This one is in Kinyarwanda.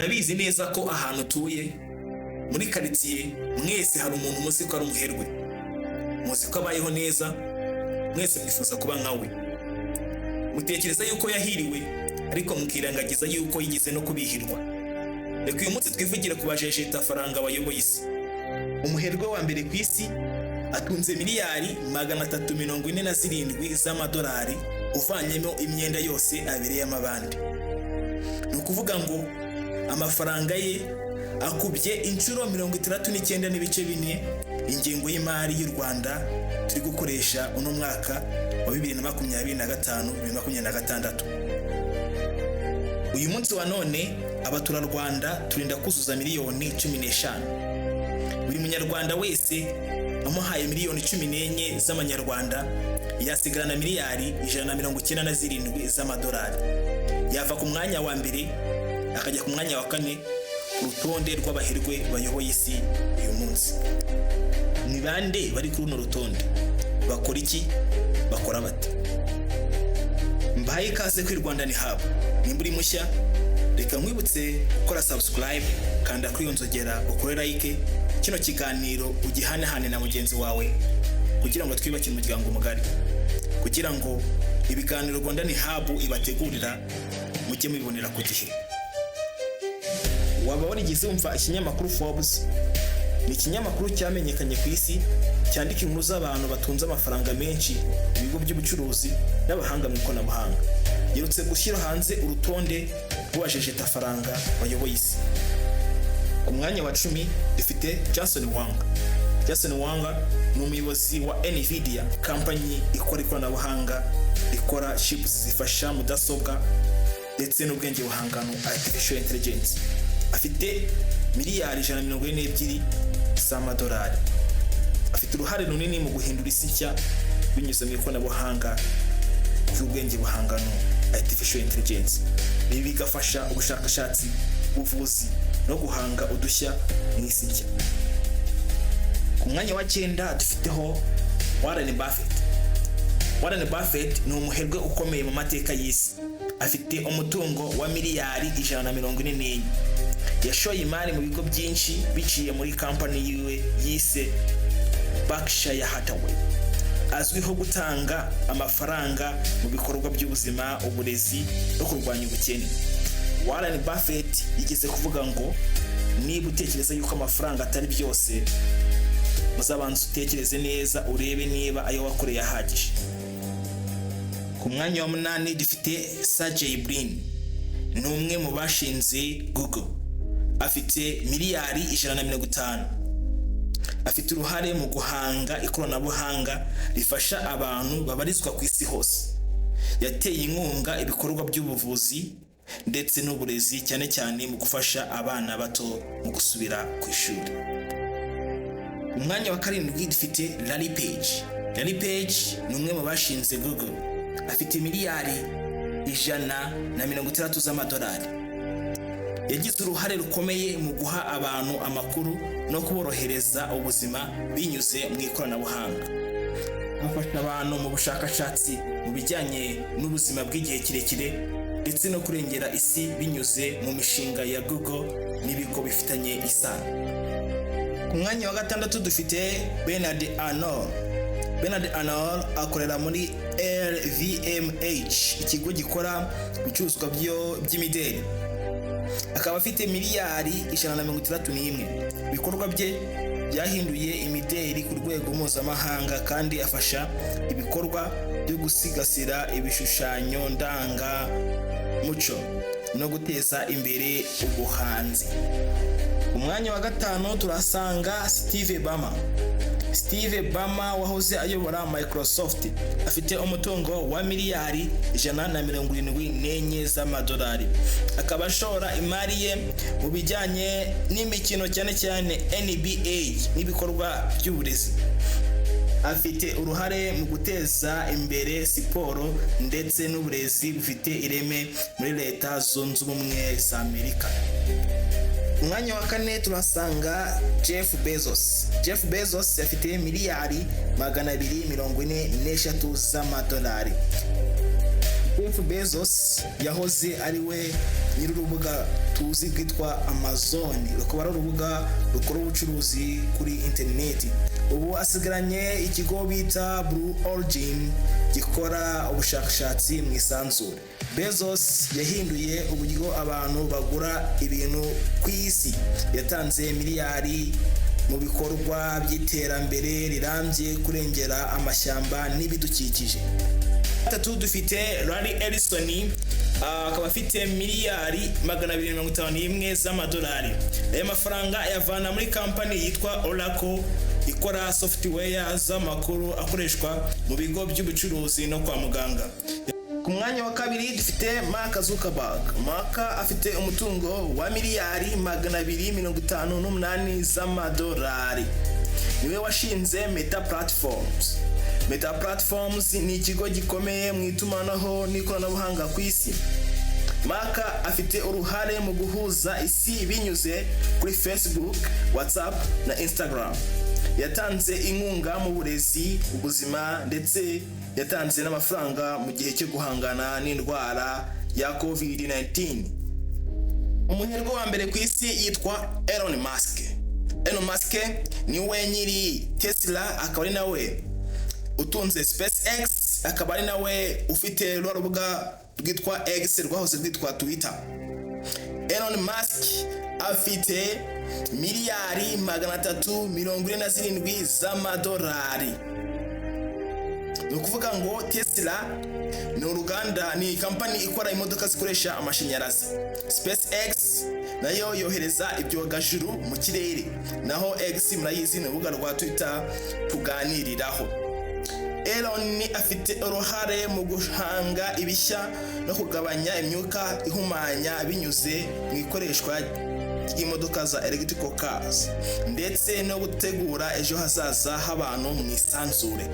Ndabizi neza ko ahantu utuye muri karitsiye mwese hari umuntu muzi ko ari umuherwe, muzi ko abayeho neza, mwese mwifuza kuba nka we. Mutekereza yuko yahiriwe, ariko mukirengagiza yuko yigeze no kubihirwa. Reka uyu munsi twivugire ku bajejetafaranga bayoboye isi. Umuherwe wa mbere ku isi atunze miliyari 347 z'amadolari, uvanyemo imyenda yose abereyemo abandi. Ni ukuvuga ngo amafaranga ye akubye inshuro 69.4 ingengo y'imari y'u Rwanda turi gukoresha uno mwaka wa 2025, 2026. Uyu munsi wa none abaturarwanda turinda kuzuza miliyoni 15. Buri munyarwanda wese amuhaye miliyoni 14 z'amanyarwanda, yasigarana miliyari 197 z'amadolari. Yava ku mwanya wa mbere akajya ku mwanya wa kane ku rutonde rw'abaherwe bayoboye isi uyu munsi. Ni bande bari kuri runo rutonde? Bakora iki? Bakora bate? Mbahaye ikaze kuri Rwanda ni Hub. Nimba uri mushya, reka nkwibutse gukora subscribe, kanda kuri iyo nzogera, ukore like, kino kiganiro ugihanahane na mugenzi wawe kugira ngo twiyubakire umuryango mugari, kugira ngo ibiganiro Rwanda ni Hub ibategurira mujye mubibonera ku gihe. Waba warigeze wumva ikinyamakuru Forbes? Ni ikinyamakuru cyamenyekanye ku isi, cyandika inkuru z'abantu batunze amafaranga menshi, ibigo by'ubucuruzi n'abahanga mu ikoranabuhanga. Giherutse gushyira hanze urutonde rw'abajejetafaranga bayoboye isi. Ku mwanya wa 10 dufite Jensen Huang. Jensen Huang ni umuyobozi wa Nvidia, kampanyi ikora ikoranabuhanga rikora chips zifasha mudasobwa ndetse n'ubwenge buhangano, artificial intelligence. Afite miliyari 142 z'amadolari. Afite uruhare runini mu guhindura isi nshya binyuze mu ikoranabuhanga ry'ubwenge buhangano, artificial intelligence. Ibi bigafasha ubushakashatsi, ubuvuzi no guhanga udushya mu isi nshya. Ku mwanya wa cyenda dufiteho Warren Buffett. Warren Buffett ni umuherwe ukomeye mu mateka y'isi. Afite umutungo wa miliyari 144. Yashoye imari mu bigo byinshi biciye muri kampani yiwe yise Berkshire Hathaway. Azwiho gutanga amafaranga mu bikorwa by'ubuzima, uburezi no kurwanya ubukene. Warren Buffett yigeze kuvuga ngo: "Niba utekereza yuko amafaranga atari byose, uzabanza utekereze neza urebe niba ayo wakoreye ahagije." Ku mwanya wa munani dufite Sergey Brin. Ni umwe mu bashinze Google. Afite miliyari 150. Afite uruhare mu guhanga ikoranabuhanga rifasha abantu babarizwa ku isi hose. Yateye inkunga ibikorwa by'ubuvuzi ndetse n'uburezi, cyane cyane mu gufasha abana bato mu gusubira ku ishuri. Umwanya wa karindwi dufite Larry Page. Larry Page ni umwe mu bashinze Google. Afite miliyari 160 z'amadolari. Yagize uruhare rukomeye mu guha abantu amakuru no kuborohereza ubuzima binyuze mu ikoranabuhanga. Afasha abantu mu bushakashatsi mu bijyanye n'ubuzima bw'igihe kirekire ndetse no kurengera isi binyuze mu mishinga ya Google n'ibigo bifitanye isano. Ku mwanya wa gatandatu dufite Bernard Arnault. Bernard Arnault akorera muri LVMH, ikigo gikora ibicuruzwa by'imideli, akaba afite miliyari 161. Ibikorwa bye byahinduye imideli ku rwego mpuzamahanga, kandi afasha ibikorwa byo gusigasira ibishushanyo ndangamuco no guteza imbere ubuhanzi. Umwanya wa gatanu turasanga Steve Ballmer. Steve Ballmer wahoze ayobora Microsoft afite umutungo wa miliyari 174 z'amadolari, akaba ashora imari ye mu bijyanye n'imikino, cyane cyane NBA, n'ibikorwa by'uburezi. Afite uruhare mu guteza imbere siporo ndetse n'uburezi bufite ireme muri Leta Zunze Ubumwe za Amerika. Umwanya wa kane turasanga Jeff Bezos. Jeff Bezos afite miliyari 243 z'amadolari. Jeff Bezos yahoze ari we nyir'urubuga tuzi rwitwa Amazon, rukaba ari urubuga rukora ubucuruzi kuri interineti. Ubu asigaranye ikigo bita Blue Origin gikora ubushakashatsi mu isanzure. Bezos yahinduye uburyo abantu bagura ibintu ku isi. Yatanze miliyari mu bikorwa by'iterambere rirambye, kurengera amashyamba n'ibidukikije. Gatatu dufite Larry Ellison, akaba afite miliyari 251 z'amadolari. Aya mafaranga ayavana muri kampani yitwa Oracle ikora software z'amakuru akoreshwa mu bigo by'ubucuruzi no kwa muganga. Ku mwanya wa kabiri dufite Mark Zuckerberg. Mark afite umutungo wa miliyari 258 z'amadolari. Niwe washinze Meta Platforms. Meta Platforms ni ikigo gikomeye mu itumanaho n'ikoranabuhanga ku isi. Mark afite uruhare mu guhuza isi binyuze kuri Facebook, WhatsApp na Instagram. Yatanze inkunga mu burezi, ubuzima, ndetse yatanze n'amafaranga mu gihe cyo guhangana n'indwara ya COVID-19. Umuherwe wa mbere ku isi yitwa Elon Musk. Elon Musk niwe nyiri Tesla, akaba ari nawe utunze SpaceX, akaba ari nawe ufite rwa rubuga rwitwa X rwahoze rwitwa Twitter. Elon Musk afite miliyari 347 z'amadolari. Ni ukuvuga ngo Tesla ni uruganda, ni kampani ikora imodoka zikoresha amashanyarazi. SpaceX nayo yohereza ibyogajuru mu kirere, naho X murayizi, ni urubuga rwa Twitter tuganiriraho. Elon afite uruhare mu guhanga ibishya no kugabanya imyuka ihumanya binyuze mu ikoreshwa ry'imodoka za electrical cars, ndetse no gutegura ejo hazaza h'abantu mu isanzure.